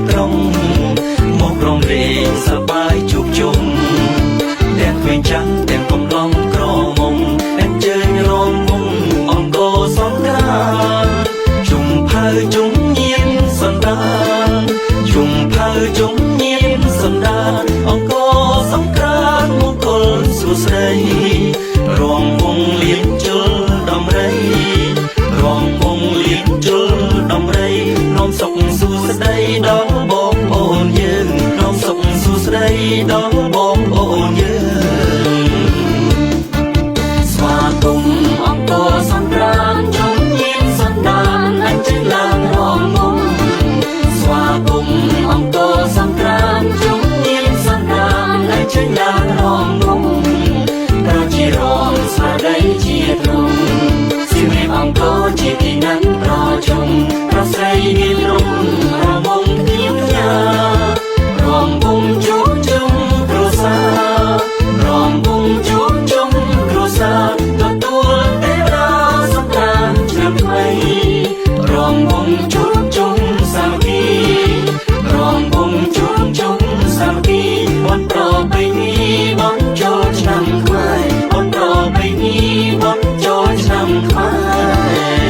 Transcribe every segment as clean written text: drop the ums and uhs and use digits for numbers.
ក្រុងមករំលែកសប្បាយជួបជុំទាំងក្មេងចាំងទាំងកំឡងក្រមុំអញ្ជើញរងវងអង្គរសង្ក្រានជុំផៅជុំញៀនសន្តានជុំផៅជុំញៀនសន្តានអង្គរសង្ក្រានមង្គលសួស្តីរងវងលៀនជុលដំរីរងវងលៀនជុលដំរីនាំសុខសួស្តីដល់បងប្អូនយើងនាំសុខសួស្តីដល់បងប្អូនយើងស្វាគមន៍អង្គរសង្ក្រានជុំញៀនសន្តានអញ្ជើញឡើងរងវងស្វាគមន៍អង្គរសង្ក្រានជុំញៀនសន្តានអញ្ជើញឡើងរងវងប្រជារងស្មារតីជាទ្រង់សៀមរាបអង្គរជាទីណាត់ប្រជុំប្រស្រីមានរំរងវងគ្នាផ្ញើរងវងជួបជុំគ្រួសាររងវងជួបជុំគ្រួសារទទួលទេវតាសង្ក្រានឆ្នាំថ្មីរងវងជួបជុំសាមគ្គីរងវងជួបជុំសាមគ្គីបុណ្យប្រពៃណីបុណ្យចូលឆ្នាំខ្មែរបុណ្យប្រពៃណីបុណ្យចូលឆ្នាំខ្មែរ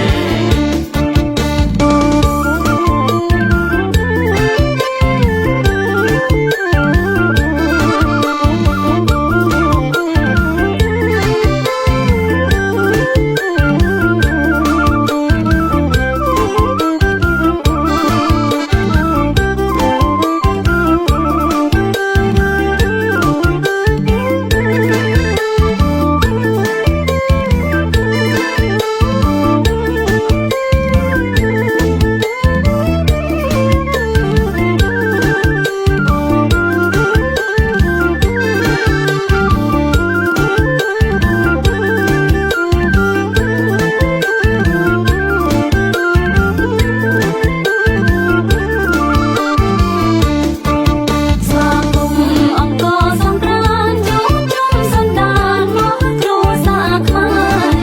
ស្វាគមន៍អង្គរសង្ក្រានជួបជុំសន្តានមកគ្រួសារខ្មែរ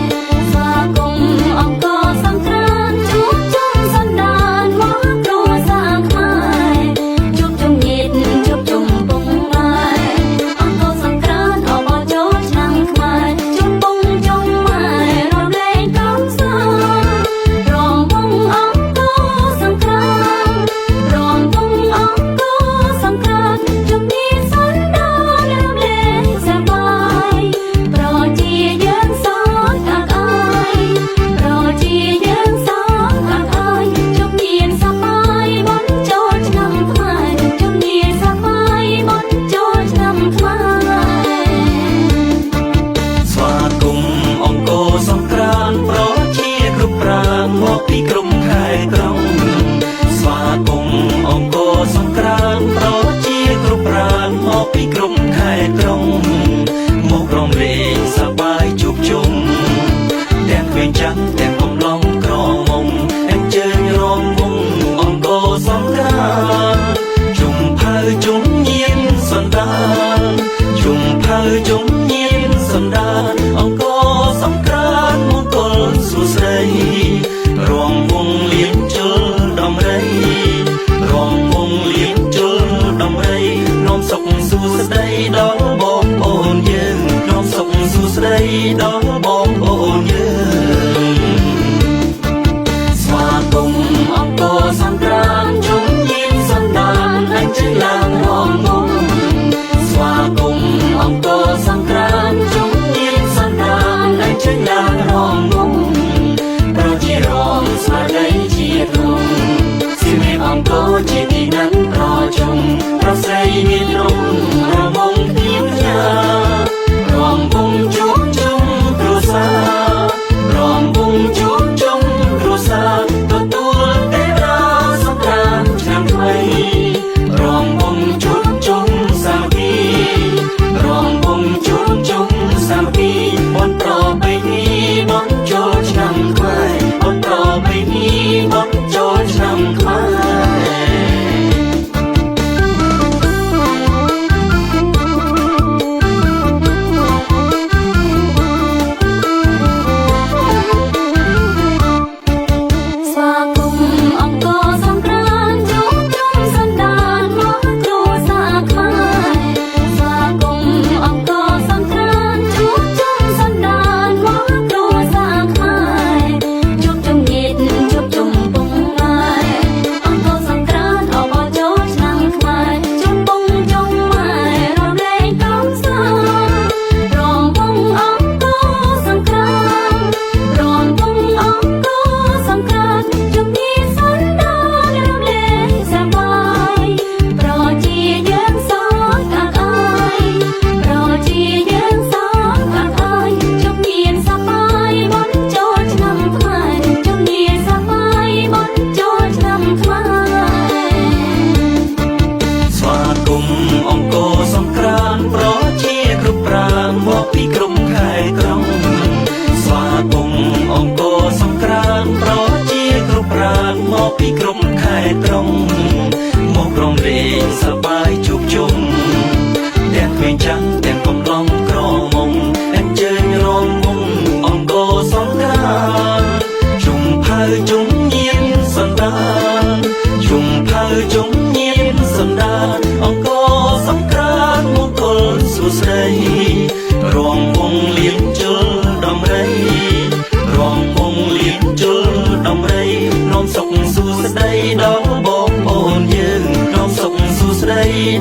ស្វាគមន៍អង្គរសង្ក្រានជួបជុំសន្តានមកគ្រួសារខ្មែរជួបជុំញាតិជួបជុំពុកម៉ែអង្គរសង្ក្រានអបអរចូលឆ្នាំខ្មែរជុំពុកជុំម៉ែរំលែកកំសាន្តរំវងអង្គរសង្ក្រានរំវងអង្គរសង្ក្រានជុំនេះសន្តានរំលែកសប្បាយប្រជាយើងសោកអាក់អើយប្រជាយើងសោកអាក់អើយជុំនេះសប្បាយបុណ្យចូលឆ្នាំខ្មែរជុំនេះសប្បាយបុណ្យចូលឆ្នាំខ្មែរ ស្វាគមន៍អង្គរសង្ក្រានប្រជាគ្រប់ប្រាងមកពីគ្រប់ខេត្តក្រុងស្វាគមន៍អង្គរសង្ក្រានប្រជាគ្រប់ប្រាងមកពីគ្រប់ខេត្តក្រុងមករំលែកសប្បាយជួបជុំទាំងក្មេងចាំងទាំងកំឡងក្រមុំអញ្ជើញរងវងអង្គរសង្ក្រានជុំផៅជុំញៀនសន្តានជុំផៅជុំញៀនសន្តានអង្គរសង្ក្រានមង្គលសួស្តីរងវងលៀនជុលដំរីរងវងលៀនជុលដំរីនាំសុខសួស្តីដល់បងប្អូនយើងនាំសុខសួស្តីដល់បងប្អូនយើងស្វាគមន៍អង្គរសង្ក្រានជុំញៀនសន្តានអញ្ជើញឡើងរងវងស្វាគមន៍អង្គរសង្ក្រានជុំញៀនសន្តានអញ្ជើញឡើងរងវងប្រជារងស្មារតីជាទ្រង់សៀមរាបអង្គរជាទីណាត់ប្រជុំប្រស្រីមានរំរងវងគ្នាផ្ញើរងវងជួបជុំគ្រួសាររងវងជួបជុំគ្រួសារទទួលទេវតាសង្ក្រានឆ្នាំថ្មីរងវងជួបជុំសាមគ្គីរងវងជួបជុំសាមគ្គីបុណ្យប្រពៃណីបុណ្យចូលឆ្នាំខ្មែរបុណ្យប្រពៃណីបុណ្យចូលឆ្នាំខ្មែរ។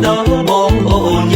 ដល់បងប្អូន។